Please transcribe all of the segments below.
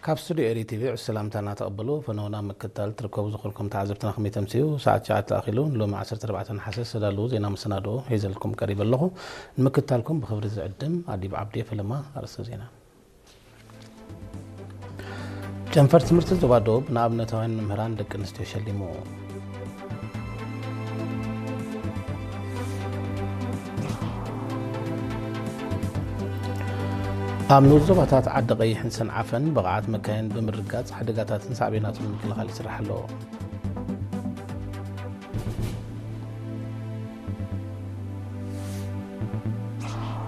ካብ ስቱድዮ ኤሪ ቲቪ ዕስ ሰላምታና ተቐበሉ። ፈነውና ምክትታል ትርከቡ ዝኾንኩም ተዓዘብትና ከመይ ተምስዩ? ሰዓት ትሽዓተ ኣኺሉ ንሎሚ ዓሰርተ ኣርባዕተ ነሓሰ ዝተዳለዉ ዜና መሰናድኦ ሒዘልኩም ቀሪበ ኣለኹ። ንምክትታልኩም ብኽብሪ ዝዕድም ኣዲብ ዓብዲ ፈለማ። ኣርእስተ ዜና። ጨንፈር ትምህርቲ ዞባ ደቡብ ንኣብነታውያን መምህራን ደቂ ኣንስትዮ ሸሊሙ። ኣብ ንኡስ ዞባታት ዓዲ ቀይሕን ሰንዓፈን ብቕዓት መካይን ብምርጋጽ ሓደጋታትን ሳዕቤናቱን ንምክልኻል ይስራሕ ኣሎ።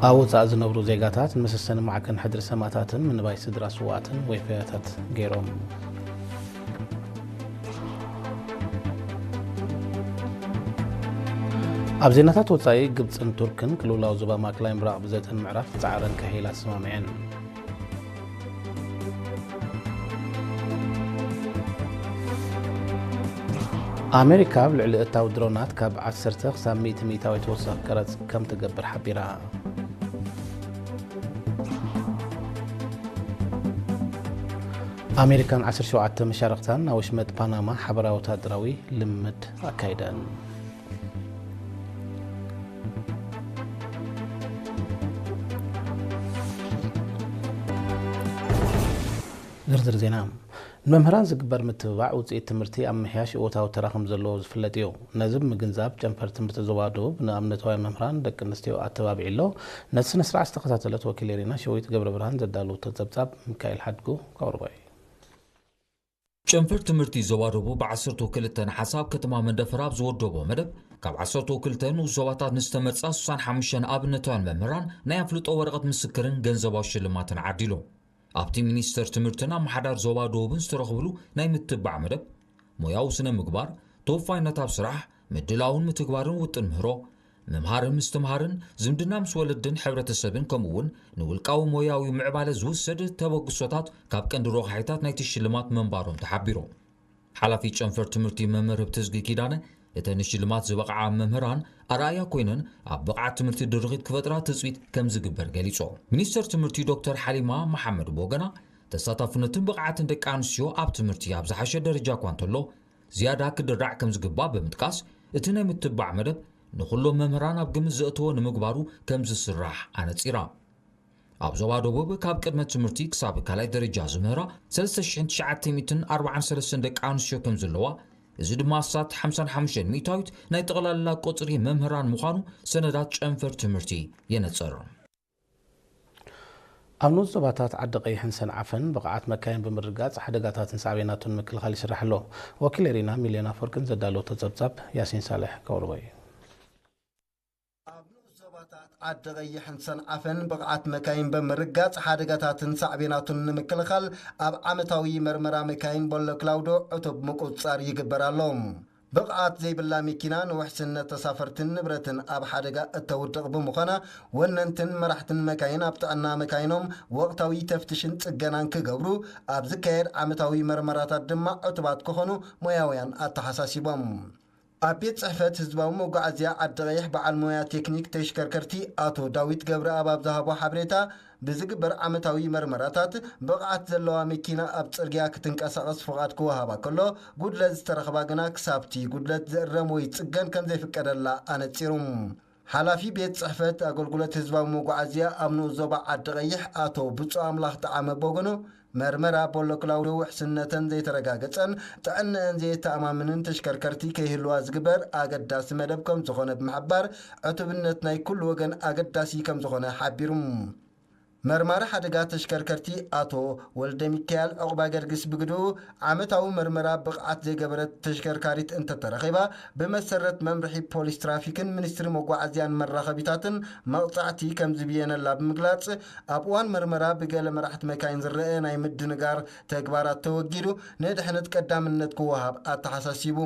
ኣብ ወጻኢ ዝነብሩ ዜጋታት ንመሰሰኒ ማዕከን ሕድሪ ሰማእታትን ምንባይ ስድራ ስውኣትን ወይፈያታት ገይሮም። ኣብ ዜናታት ወጻኢ፣ ግብጽን ቱርክን ቅልውላው ዞባ ማእከላይ ምብራቕ ብዘተን ምዕራፍ ክጸዓረን ከሄላ ተሰማሚዐን። ኣሜሪካ ኣብ ልዕሊ እታው ድሮናት ካብ ዓሰርተ ክሳብ ሚእቲ ሚእታዊ ተወሳኺ ቀረጽ ከም ትገብር ሓቢራ። ኣሜሪካን ዓሰርተ ሸውዓተ መሻርኽታን ኣብ ወሽመጥ ፓናማ ሓበራዊ ወታደራዊ ልምምድ ኣካይደን። ዝርዝር ዜና። ንመምህራን ዝግበር ምትብባዕ ውፅኢት ትምህርቲ ኣብ ምሕያሽ እወታዊ ተራ ከም ዘለዎ ዝፍለጥ እዩ። ነዚ ብምግንዛብ ጨንፈር ትምህርቲ ዞባ ደቡብ ንኣብነታውያን መምህራን ደቂ ኣንስትዮ ኣተባቢዑ ኣሎ። ነቲ ስነ ስርዓት ዝተኸታተለት ወኪል ኤሪና ሸዊት ገብረ ብርሃን ዘዳለወቶ ጸብጻብ ሚካኤል ሓድጉ ከቕርቦ እዩ። ጨንፈር ትምህርቲ ዞባ ደቡብ ብዓሰርተ ክልተ ነሓሰ ኣብ ከተማ መንደፈራ ኣብ ዝወደቦ መደብ፣ ካብ ዓሰርተ ክልተ ንኡስ ዞባታት ንዝተመርጻ ስሳን ሓሙሽተን ኣብነታውያን መምህራን ናይ ኣፍልጦ ወረቐት ምስክርን ገንዘባዊ ሽልማትን ዓዲሉ። ኣብቲ ሚኒስተር ትምህርትን ኣመሓዳር ዞባ ደቡብን ዝተረኽብሉ ናይ ምትባዕ መደብ፣ ሞያዊ ስነ ምግባር፣ ተወፋይነት ኣብ ስራሕ፣ ምድላውን ምትግባርን ውጥን ምህሮ፣ ምምሃርን ምስትምሃርን፣ ዝምድና ምስ ወለድን ሕብረተሰብን፣ ከምኡ እውን ንውልቃዊ ሞያዊ ምዕባለ ዝውሰድ ተበግሶታት ካብ ቀንዲ ረቑሒታት ናይቲ ሽልማት ምንባሮም ተሓቢሩ። ሓላፊ ጨንፈር ትምህርቲ መምህር ህብተዝጊ ኪዳነ፣ እተን ንሽልማት ዝበቕዓ መምህራን ኣርኣያ ኮይነን ኣብ ብቕዓት ትምህርቲ ድርኺት ክፈጥራ ትጽቢት ከም ዝግበር ገሊጾ። ሚኒስተር ትምህርቲ ዶክተር ሓሊማ መሓመድ ብወገና፣ ተሳታፍነትን ብቕዓትን ደቂ ኣንስትዮ ኣብ ትምህርቲ ኣብ ዝሓሸ ደረጃ እኳ እንተሎ፣ ዝያዳ ክድራዕ ከም ዝግባእ ብምጥቃስ፣ እቲ ናይ ምትባዕ መደብ ንኹሎም መምህራን ኣብ ግምት ዘእተወ ንምግባሩ ከም ዝስራሕ ኣነጺራ። ኣብ ዞባ ደቡብ ካብ ቅድመ ትምህርቲ ክሳብ ካልኣይ ደረጃ ዝምህራ ሰለስተ ሽሕን ትሽዓተ ሚእትን ኣርባዓን ሰለስተን ደቂ ኣንስትዮ ከም ዘለዋ፣ እዚ ድማ ኣስታት ሓምሳን ሓሙሽተን ሚእታዊት ናይ ጠቕላላ ቁጽሪ መምህራን ምዃኑ ሰነዳት ጨንፈር ትምህርቲ የነጽር። ኣብ ንኡስ ዞባታት ዓዲ ቀይሕን ሰንዓፈን ብቕዓት መካይን ብምርጋጽ ሓደጋታትን ሳዕቤናቱን ምክልኻል ይስራሕ ኣሎ። ወኪል ኤሪና ሚልዮን ኣፈወርቅን ዘዳለወቶ ጸብጻብ ያሲን ሳልሕ ከቕርቦ እዩ። ኣብ ንኡስ ዞባታት ዓዲ ቀይሕን ሰንዓፈን ብቕዓት መካይን ብምርጋጽ ሓደጋታትን ሳዕቤናቱን ንምክልኻል ኣብ ዓመታዊ መርመራ መካይን ቦሎ ክላውዶ ዕቱብ ምቁጽጻር ይግበር ኣሎ። ብቕዓት ዘይብላ መኪና ንውሕስነት ተሳፈርትን ንብረትን ኣብ ሓደጋ እተውድቕ ብምዃና፣ ወነንትን መራሕትን መካይን ኣብ ጥዕና መካይኖም ወቕታዊ ተፍትሽን ጽገናን ክገብሩ፣ ኣብ ዝካየድ ዓመታዊ መርመራታት ድማ ዕቱባት ክኾኑ ሞያውያን ኣተሓሳሲቦም። ኣብ ቤት ጽሕፈት ህዝባዊ መጓዓዝያ ዓዲ ቀይሕ በዓል ሞያ ቴክኒክ ተሽከርከርቲ ኣቶ ዳዊት ገብረኣብ ኣብ ዝሃቦ ሓበሬታ፣ ብዝግበር ዓመታዊ መርመራታት ብቕዓት ዘለዋ መኪና ኣብ ጽርግያ ክትንቀሳቐስ ፍቓድ ክወሃባ ከሎ፣ ጉድለት ዝተረኽባ ግና ክሳብቲ ጉድለት ዝእረም ወይ ዝጽገን ከም ዘይፍቀደላ ኣነጺሩ። ሓላፊ ቤት ጽሕፈት ኣገልግሎት ህዝባዊ መጓዓዝያ ኣብ ንኡስ ዞባ ዓዲ ቀይሕ ኣቶ ብጹእ ኣምላኽ ጠዓመ በጎኖ፣ መርመራ ቦሎ ክላውዶ ውሕስነተን ዘይተረጋገጸን ጥዕነአን ዘየተኣማምንን ተሽከርከርቲ ከይህልዋ ዝግበር ኣገዳሲ መደብ ከም ዝኾነ ብምሕባር፣ ዕቱብነት ናይ ኩሉ ወገን ኣገዳሲ ከም ዝኾነ ሓቢሩ። መርማሪ ሓደጋ ተሽከርከርቲ ኣቶ ወልደ ሚካኤል ዕቑባ ገርግስ ብግድኡ፣ ዓመታዊ መርመራ ብቕዓት ዘይገበረት ተሽከርካሪት እንተተረኺባ፣ ብመሰረት መምርሒ ፖሊስ ትራፊክን ሚኒስትሪ መጓዓዝያን መራኸቢታትን መቕጻዕቲ ከም ዝብየነላ ብምግላጽ፣ ኣብ እዋን መርመራ ብገለ መራሕቲ መካይን ዝረአ ናይ ምድንጋር ተግባራት ተወጊዱ፣ ንድሕነት ቀዳምነት ክወሃብ ኣተሓሳሲቡ።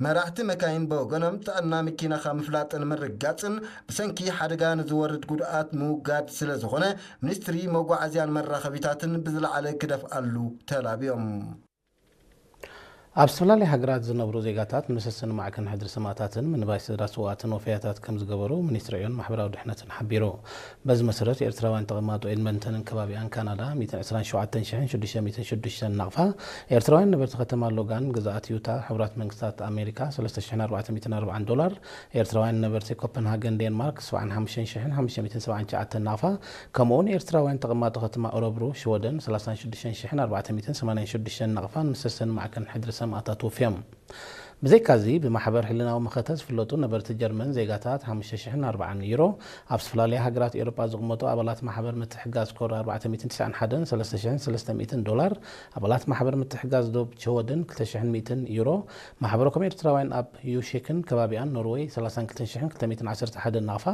መራሕቲ መካይን ብወገኖም፣ ጥዕና መኪናኻ ምፍላጥን ምርጋጽን ብሰንኪ ሓደጋ ንዝወርድ ጉድኣት ምውጋድ ስለ ዝኾነ፣ ሚኒስትሪ መጓዓዝያን መራኸቢታትን ብዝለዓለ ክደፍኣሉ ተላብዮም። ኣብ ዝተፈላለያ ሃገራት ዝነብሩ ዜጋታት ንመሰሰኒ ማዕከን ሕድሪ ሰማእታትን ምንባይ ስድራ ስውኣትን ወፈያታት ከም ዝገበሩ ሚኒስትሪ ዕዮን ማሕበራዊ ድሕነትን ሓቢሩ። በዚ መሰረት፣ ኤርትራውያን ተቐማጦ ኤድመንተንን ከባቢኣን ካናዳ ሚእትን ዕስራን ሸውዓተን ሽሕን ሽዱሽተ ሚእትን ሽዱሽተን ናቕፋ፣ ኤርትራውያን ነበርቲ ከተማ ሎጋን ግዝኣት ዩታ ሕቡራት መንግስታት ኣሜሪካ ሰለስተ ሽሕን ኣርባዕተ ሚእትን ኣርባዓን ዶላር፣ ኤርትራውያን ነበርቲ ኮፐንሃገን ዴንማርክ ሰብዓን ሓሙሽተን ሽሕን ሓሙሽተ ሚእትን ሰብዓን ትሽዓተን ናቕፋ፣ ከምኡውን ኤርትራውያን ተቐማጦ ከተማ ኦረብሩ ሽወደን ሰላሳን ሽዱሽተን ሽሕን ኣርባዕተ ሚእትን ሰማንያን ሽዱሽተን ናቕፋ ንመሰሰኒ ማዕከን ሕድሪ ሰማእታት ወፍዮም። ብዘይካዚ፣ ብማሕበር ሕልናዊ መኸተ ዝፍለጡ ነበርቲ ጀርመን ዜጋታት ሓሙሽተ ሽሕን ኣርባዓን ዩሮ፣ ኣብ ዝተፈላለያ ሃገራት ኤውሮጳ ዝቕመጡ ኣባላት ማሕበር ምትሕግጋዝ ኮር ኣርባዕተ ሚእትን ትስዓን ሓደን ሰለስተ ሽሕን ሰለስተ ሚእትን ዶላር፣ ኣባላት ማሕበር ምትሕግጋዝ ዶብ ሽወደን ክልተ ሽሕን ሚእትን ዩሮ፣ ማሕበረኮም ኤርትራውያን ኣብ ዩሼክን ከባቢኣን ኖርወይ ሰላሳን ክልተን ሽሕን ክልተ ሚእትን ዓሰርተ ሓደን ናቕፋ፣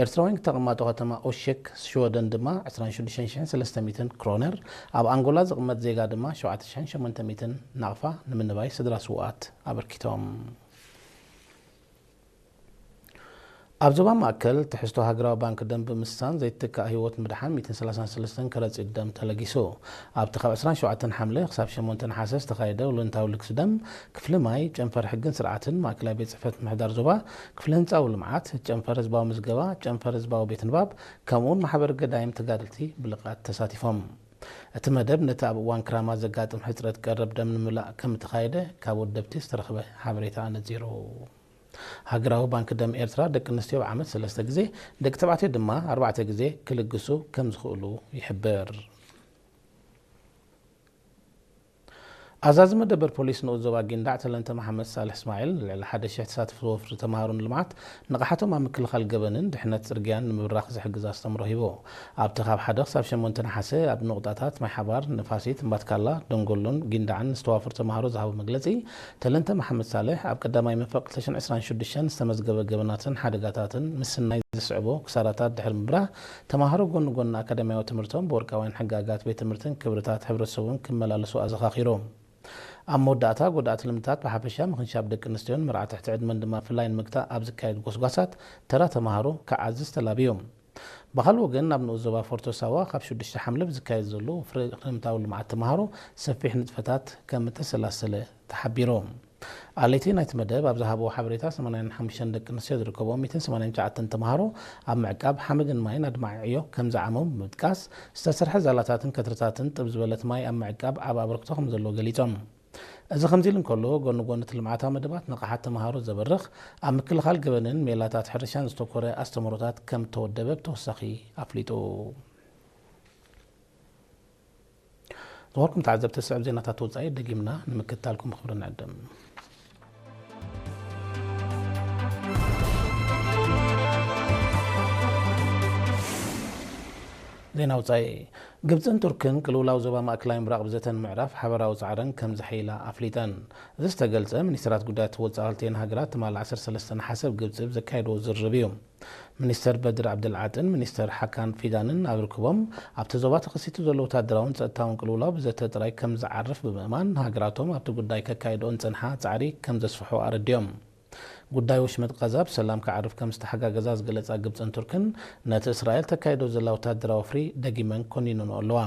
ኤርትራውያን ተቐማጦ ከተማ ኦሼክ ሽወደን ድማ ዕስራን ሽዱሽተን ሽሕን ሰለስተ ሚእትን ክሮነር፣ ኣብ ኣንጎላ ዝቕመጥ ዜጋ ድማ ሸውዓተ ሽሕን ሸሞንተ ሚእትን ናቕፋ ንምንባይ ስድራ ስውኣት ኣበርኪቶም። ኣብ ዞባ ማእከል፣ ትሕዝቶ ሃገራዊ ባንክ ደም ብምስሳን ዘይትካእ ህይወት ምድሓን ሚእትን ሰላሳን ሰለስተን ከረጺት ደም ተለጊሱ። ኣብቲ ካብ ዕስራን ሸውዓተን ሓምለ ክሳብ ሸሞንተ ነሓሰ ዝተኻየደ ወለንታዊ ልግሲ ደም፣ ክፍሊ ማይ፣ ጨንፈር ሕግን ስርዓትን ማእከላይ ቤት ጽሕፈት ምምሕዳር ዞባ፣ ክፍሊ ህንጻዊ ልምዓት፣ ጨንፈር ህዝባዊ ምዝገባ፣ ጨንፈር ህዝባዊ ቤት ንባብ፣ ከምኡውን ማሕበር ገዳይም ተጋደልቲ ብልቓት ተሳቲፎም። እቲ መደብ ነቲ ኣብ እዋን ክራማት ዘጋጥም ሕጽረት ቀረብ ደም ንምምላእ ከም እተኻየደ ካብ ወደብቲ ዝተረኽበ ሓበሬታ ኣነጺሩ። ሃገራዊ ባንክ ደም ኤርትራ ደቂ ኣንስትዮ ብዓመት ሰለስተ ግዜ፣ ደቂ ተባዕትዮ ድማ ኣርባዕተ ግዜ ክልግሱ ከም ዝኽእሉ ይሕብር። ኣዛዚ መደበር ፖሊስ ንኡስ ዞባ ጊንዳዕ ተለንተ መሓመድ ሳልሕ እስማዒል፣ ልዕሊ ሓደ ሽሕ ተሳተፍቲ ወፍሪ ተምሃሮ ንልምዓት ንቕሓቶም ኣብ ምክልኻል ገበንን ድሕነት ጽርግያን ንምብራኽ ዝሕግዝ ኣስተምህሮ ሂቡ። ኣብቲ ካብ ሓደ ክሳብ ሸሞንተ ነሓሰ ኣብ ንቑጣታት ማይ ሓባር፣ ንፋሲት፣ እምባትካላ፣ ደንጎሎን ጊንዳዕን ዝተዋፈሩ ተምሃሮ ዝሃቦ መግለጺ፣ ተለንተ መሓመድ ሳልሕ ኣብ ቀዳማይ መንፈቅ ክልተ ሽሕን ዕስራን ሽዱሽተን ዝተመዝገበ ገበናትን ሓደጋታትን ምስናይ ዝስዕቦ ክሳራታት ድሕሪ ምብራህ፣ ተምሃሮ ጎኒ ጎኒ ኣካዳሚያዊ ትምህርቶም ብወርቃውያን ሕጋጋት ቤት ትምህርትን ክብርታት ሕብረተሰቡን ክመላለሱ ኣዘኻኺሩ። ኣብ መወዳእታ፣ ጎዳእቲ ልምድታት ብሓፈሻ ምኽንሻብ ደቂ ኣንስትዮን መርዓ ትሕቲ ዕድመን ድማ ብፍላይ ንምግታእ ኣብ ዝካየድ ጎስጓሳት ተራ ተምሃሮ ክዓዝዝ ተላብዩ። ብኻልእ ወገን፣ ኣብ ንኡስ ዞባ ፎርቶ ሳዋ ካብ ሽዱሽተ ሓምለ ብዝካየድ ዘሎ ወፍሪ ክረምታዊ ልምዓት ተምሃሮ ሰፊሕ ንጥፈታት ከም እተሰላሰለ ተሓቢሩ። ኣለይቲ ናይቲ መደብ ኣብ ዝሃብዎ ሓበሬታ፣ ሰማንያን ሓሙሽተን ደቂ ኣንስትዮ ዝርከብዎም ሚእትን ሰማንያን ትሽዓተን ተምሃሮ ኣብ ምዕቃብ ሓመድን ማይን ኣድማዒ ዕዮ ከም ዝዓሞም ብምጥቃስ፣ ዝተሰርሐ ዛላታትን ከትርታትን ጥብ ዝበለት ማይ ኣብ ምዕቃብ ዓቢ ኣበርክቶ ከም ዘለዎ ገሊጾም። እዚ ከምዚ ኢሉ እንከሎ፣ ጎኒ ጎኒ እቲ ልምዓታዊ መደባት ንቕሓት ተምሃሮ ዘበርኽ፣ ኣብ ምክልኻል ገበንን ሜላታት ሕርሻን ዝተኮረ ኣስተምህሮታት ከም እተወደበ ብተወሳኺ ኣፍሊጡ። ዝኸበርኩም ተዓዘብቲ፣ ዝስዕብ ዜናታት ወጻኢ ደጊምና ንምክትታልኩም ብኽብሪ ንዕድም። ዜና ወጻኢ። ግብጽን ቱርክን ቅልውላው ዞባ ማእከላይ ምብራቕ ብዘተ ንምዕራፍ ሓበራዊ ጻዕረን ከም ዘሐይላ ኣፍሊጠን። እዚ ዝተገልጸ፣ ሚኒስትራት ጉዳያት ወጻኢ ክልቲኤን ሃገራት ትማሊ ዓሰርተ ሰለስተ ነሓሰ ኣብ ግብጺ ብዘካየድዎ ዝርርብ እዩ። ሚኒስተር በድር ዓብደልዓጥን ሚኒስተር ሓካን ፊዳንን ኣብ ርክቦም፣ ኣብቲ ዞባ ተኸሲቱ ዘሎ ወታደራውን ጸጥታውን ቅልውላው ብዘተ ጥራይ ከም ዝዓርፍ ብምእማን፣ ሃገራቶም ኣብቲ ጉዳይ ከካይድኦን ዝጸንሓ ጻዕሪ ከም ዘስፍሑ ኣረዲኦም። ጉዳይ ወሽመጥ ቃዛ ብሰላም ክዓርፍ ከም ዝተሓጋገዛ ዝገለጻ ግብጽን ቱርክን፣ ነቲ እስራኤል ተካይዶ ዘላ ወታደራዊ ወፍሪ ደጊመን ኮኒነንኦ ኣለዋ።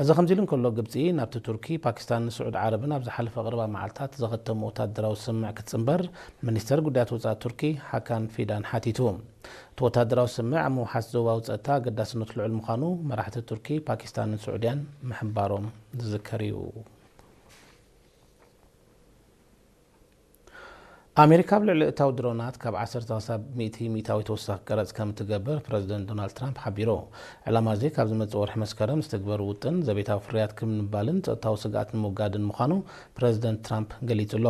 እዚ ከምዚ ኢሉ እንከሎ፣ ግብጺ ናብቲ ቱርኪ፣ ፓኪስታንን ስዑድ ዓረብን ኣብ ዝሓለፈ ቀረባ መዓልታት ዘኸተሙ ወታደራዊ ስምምዕ ክትጽንበር ሚኒስተር ጉዳያት ወጻኢ ቱርኪ ሓካን ፊዳን ሓቲቱ። እቲ ወታደራዊ ስምምዕ ኣብ ምውሓስ ዞባዊ ጸጥታ ኣገዳስነቱ ልዑል ምዃኑ መራሕቲ ቱርኪ፣ ፓኪስታንን ስዑድያን ምሕባሮም ዝዝከር እዩ። ኣሜሪካ ኣብ ልዕሊ እታው ድሮናት ካብ ዓሰርተ ክሳብ ሚእቲ ሚእታዊት ተወሳኺ ቀረጽ ከም እትገብር ፕረዚደንት ዶናልድ ትራምፕ ሓቢሩ። ዕላማ እዚ ካብ ዝመጽእ ወርሒ መስከረም ዝትግበር ውጥን ዘቤታዊ ፍርያት ክምንባልን ጸጥታዊ ስግኣት ንምውጋድን ምዃኑ ፕረዚደንት ትራምፕ ገሊጹ ኣሎ።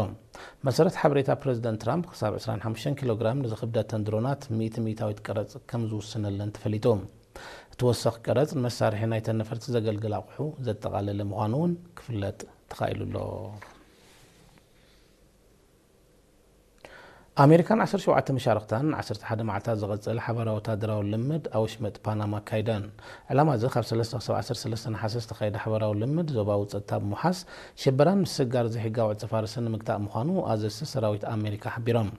መሰረት ሓበሬታ ፕረዚደንት ትራምፕ፣ ክሳብ ዕስራን ሓሙሽተን ኪሎ ግራም ንዝኽብደተን ድሮናት ሚእቲ ሚእታዊት ቀረጽ ከም ዝውስነለን ተፈሊጡ። እቲ ወሰኽ ቀረጽ ንመሳርሒ ናይተን ነፈርቲ ዘገልግል ኣቑሑ ዘጠቓለለ ምዃኑ እውን ክፍለጥ ተኻኢሉ ኣሎ። ኣሜሪካን ዓሰርተ ሸውዓተ መሻርኽታን ዓሰርተ ሓደ መዓልታት ዝቐጸለ ሓባራዊ ወታደራዊ ልምድ ኣብ ወሽመጥ ፓናማ ኣካይደን። ዕላማ እዚ ካብ ሰለስተ ክሳብ ዓሰርተ ሰለስተ ነሓሰ ዝተኻየደ ሓባራዊ ልምድ ዞባዊ ጸጥታ ብምውሓስ ሽበራን ምስግጋር ዘይሕጋዊ ዕጸ ፋርስን ንምግታእ ምዃኑ ኣዘዝቲ ሰራዊት ኣሜሪካ ሓቢሮም።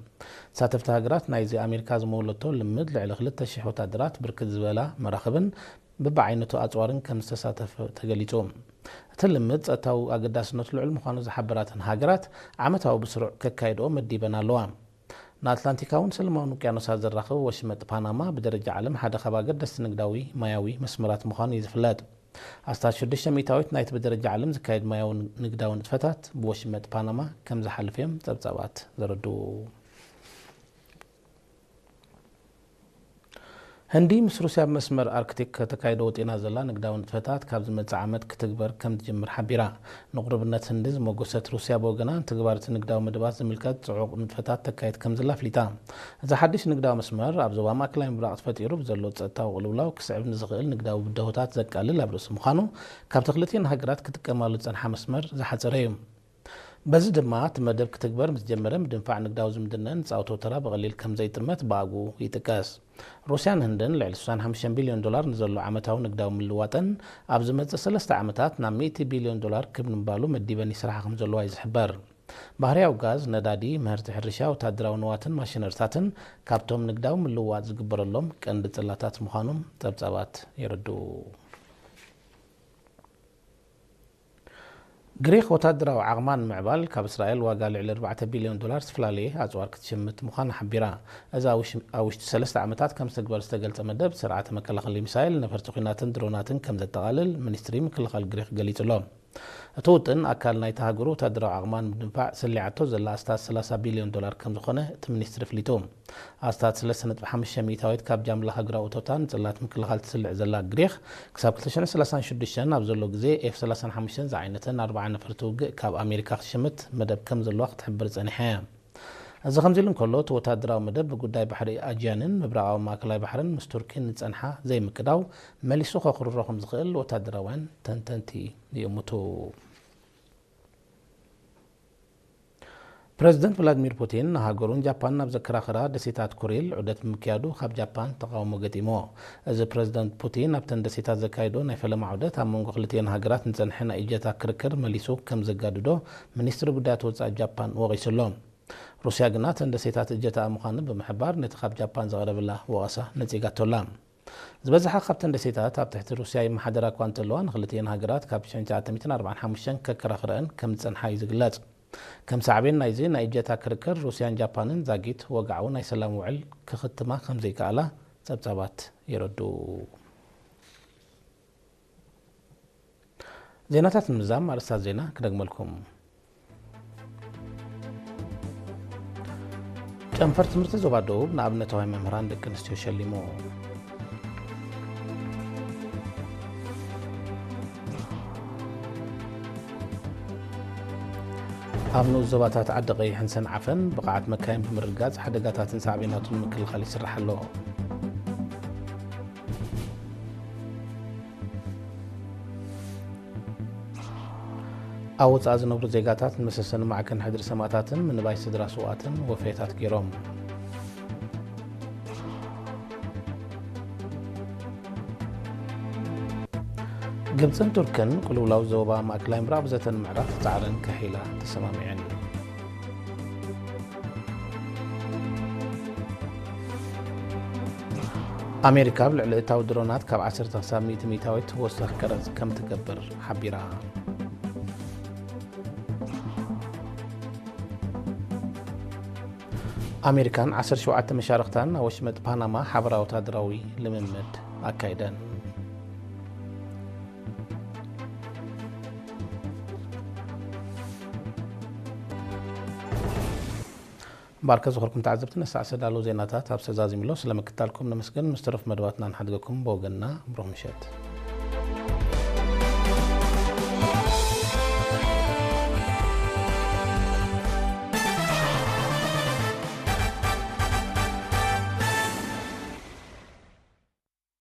ተሳተፍቲ ሃገራት ናይዚ ኣሜሪካ ዝመወለቶ ልምድ ልዕሊ ክልተ ሽሕ ወታደራት ብርክት ዝበላ መራኽብን በብዓይነቱ ኣጽዋርን ከም ዝተሳተፈ ተገሊጹ። እቲ ልምድ ጸጥታዊ ኣገዳስነቱ ልዑል ምዃኑ ዝሓበራተን ሃገራት፣ ዓመታዊ ብስሩዕ ከካይድኦ መዲበን ኣለዋ። ንኣትላንቲካውን ሰለማውን ውቅያኖሳት ዘራኽብ ወሽመጥ ፓናማ ብደረጃ ዓለም ሓደ ካብ ኣገደስቲ ንግዳዊ ማያዊ መስመራት ምዃኑ እዩ ዝፍለጥ። ኣስታት ሽዱሽተ ሚእታዊት ናይቲ ብደረጃ ዓለም ዝካየድ ማያዊ ንግዳዊ ንጥፈታት ብወሽመጥ ፓናማ ከም ዝሓልፍ እዮም ጸብጻባት ዘረድኡ። ህንዲ ምስ ሩስያ ኣብ መስመር ኣርክቲክ ከተካይዶ ወጢና ዘላ ንግዳዊ ንጥፈታት ካብ ዝመጽእ ዓመት ክትግበር ከም ትጅምር ሓቢራ። ንቕሩብነት ህንዲ ዝመጎሰት ሩስያ ብወገና፣ ንትግባር እቲ ንግዳዊ መደባት ዝምልከት ጽዑቕ ንጥፈታት ተካይድ ከም ዘላ ኣፍሊጣ። እዚ ሓድሽ ንግዳዊ መስመር ኣብ ዞባ ማእከላይ ምብራቕ ተፈጢሩ ብዘሎ ጸጥታዊ ቅልውላው ክስዕብ ንዝኽእል ንግዳዊ ብድሆታት ዘቃልል ኣብ ርእሲ ምዃኑ፣ ካብቲ ክልቲኤን ሃገራት ክጥቀማሉ ዝጸንሓ መስመር ዝሓጸረ እዩ። በዚ ድማ፣ እቲ መደብ ክትግበር ምስ ጀመረ፣ ምድንፋዕ ንግዳዊ ዝምድነን ዝጻወቶ ተራ ብቐሊል ከም ዘይጥመት ብኣግኡ ይጥቀስ። ሩስያን ህንድን ልዕሊ ስሳን ሓሙሽተን ቢልዮን ዶላር ንዘሎ ዓመታዊ ንግዳዊ ምልዋጠን፣ ኣብ ዝመጽእ ሰለስተ ዓመታት ናብ ሚእቲ ቢልዮን ዶላር ክብ ንምባሉ መዲበን ይስራሓ ከም ዘለዋ እዩ ዝሕበር። ባህርያዊ ጋዝ፣ ነዳዲ፣ ምህርቲ ሕርሻ፣ ወታደራዊ ንዋትን ማሽነሪታትን ካብቶም ንግዳዊ ምልውዋጥ ዝግበረሎም ቀንዲ ጽላታት ምዃኖም ጸብጻባት የረድኡ። ግሪኽ ወታደራዊ ዓቕማ ንምዕባል ካብ እስራኤል ዋጋ ልዕሊ ኣርባዕተ ቢልዮን ዶላር ዝተፈላለየ ኣጽዋር ክትሽምት ምዃና ሓቢራ። እዚ ኣብ ውሽ-፣ ኣብ ውሽጢ ሰለስተ ዓመታት ከም ዝተግበር ዝተገልጸ መደብ ስርዓተ መከላኸሊ ሚሳይል፣ ነፈርቲ ኲናትን ድሮናትን ከም ዘጠቓልል ሚኒስትሪ ምክልኻል ግሪኽ ገሊጹ ኣሎ። እቲ ውጥን ኣካል ናይታ ሃገሩ ወታደራዊ ዓቕማ ንምድንፋዕ ሰሊዓቶ ዘላ ኣስታት ሰላሳ ቢልዮን ዶላር ከም ዝኾነ እቲ ሚኒስትሪ ኣፍሊጡ። ኣስታት ሰለስተ ነጥቢ ሓሙሽተ ሚእታዊት ካብ ጃምላ ሃገራዊ እቶታ ንጽላት ምክልኻል ትስልዕ ዘላ ግሪኽ፣ ክሳብ ክልተ ሽሕን ሰላሳን ሽዱሽተን ኣብ ዘሎ ግዜ ኤፍ ሰላሳን ሓሙሽተን ዝዓይነተን ኣርብዓ ነፈርቲ ውግእ ካብ ኣሜሪካ ክትሽምት መደብ ከም ዘለዋ ክትሕብር ጸኒሓ እያ። እዚ ከምዚ ኢሉ እንከሎ፣ እቲ ወታደራዊ መደብ ብጉዳይ ባሕሪ ኣጅያንን ምብራቓዊ ማእከላይ ባሕርን ምስ ቱርኪን ዝጸንሓ ዘይምቅዳው መሊሱ ከኹርሮ ከም ዝኽእል ወታደራውያን ተንተንቲ ይእምቱ። ፕረዚደንት ቭላድሚር ፑቲን ንሃገሩን ጃፓንን ኣብ ዘከራኽራ ደሴታት ኩሪል ዑደት ብምክያዱ ካብ ጃፓን ተቓውሞ ገጢምዎ። እዚ ፕረዚደንት ፑቲን ኣብተን ደሴታት ዘካየዶ ናይ ፈለማ ዑደት ኣብ መንጎ ክልቲኤን ሃገራት ንጸንሐ ናይ እጀታ ክርክር መሊሱ ከም ዘጋድዶ ሚኒስትሪ ጉዳያት ወጻኢ ጃፓን ወቒሱ ኣሎ። ሩስያ ግና እተን ደሴታት እጀታኣ ምዃነን ብምሕባር ነቲ ካብ ጃፓን ዝቐረበላ ወቐሳ ነጺጋቶ ኣላ። ዝበዝሓ ካብተን ደሴታት ኣብ ትሕቲ ሩስያ ይመሓደራ እኳ እንተለዋ፣ ንክልቲኤን ሃገራት ካብ ሽሕን ትሽዓተ ሚእትን ኣርባዓን ሓሙሽተን ከከራኽረአን ከም ዝጸንሓ እዩ ዝግለጽ። ከም ሳዕቤን ናይዚ ናይ እጀታ ክርክር፣ ሩስያን ጃፓንን ዛጊት ወግዓዊ ናይ ሰላም ውዕል ክኽትማ ከም ዘይከኣላ ጸብጻባት የረድኡ። ዜናታት ንምዝዛም ኣርእስታት ዜና ክደግመልኩም። ጨንፈር ትምህርቲ ዞባ ደቡብ ንኣብነታዊ መምህራን ደቂ ኣንስትዮ ሸሊሙ። ኣብ ንኡስ ዞባታት ዓዲ ቀይሕን ሰንዓፈን ብቕዓት መካይን ብምርግጋጽ ሓደጋታትን ሳዕቤናቱን ንምክልኻል ይስራሕ ኣሎ። ኣብ ወጻኢ ዝነብሩ ዜጋታት ንመሰሰኒ ማዕከን ሕድሪ ሰማእታትን ምንባይ ስድራ ስውኣትን ወፈያታት ገይሮም። ግብጽን ቱርክን ቅልውላው ዞባ ማእከላይ ምብራቕ ብዘተ ንምዕራፍ ጻዕረን ከሐይላ ተሰማሚዐን። ኣሜሪካ ኣብ ልዕሊ እታዊ ድሮናት ካብ ዓሰርተ ክሳብ ሚእቲ ሚእታዊት ወሰኽ ቀረጽ ከም ትገብር ሓቢራ። ኣሜሪካን ዓሰርተ ሸውዓተ መሻርኽታን ኣብ ወሽመጥ ፓናማ ሓበራዊ ወታደራዊ ልምምድ ኣካይደን። እምበኣርከ ዝኸርኩም ተዓዘብቲ፣ ነሳዕ ዝተዳለዉ ዜናታት ኣብ ሰዛዚምሎ ስለ ምክታልኩም ነመስግን። ምስ ተረፉ መደባትና ንሓድገኩም ብወገንና ብሩኽ ምሸት።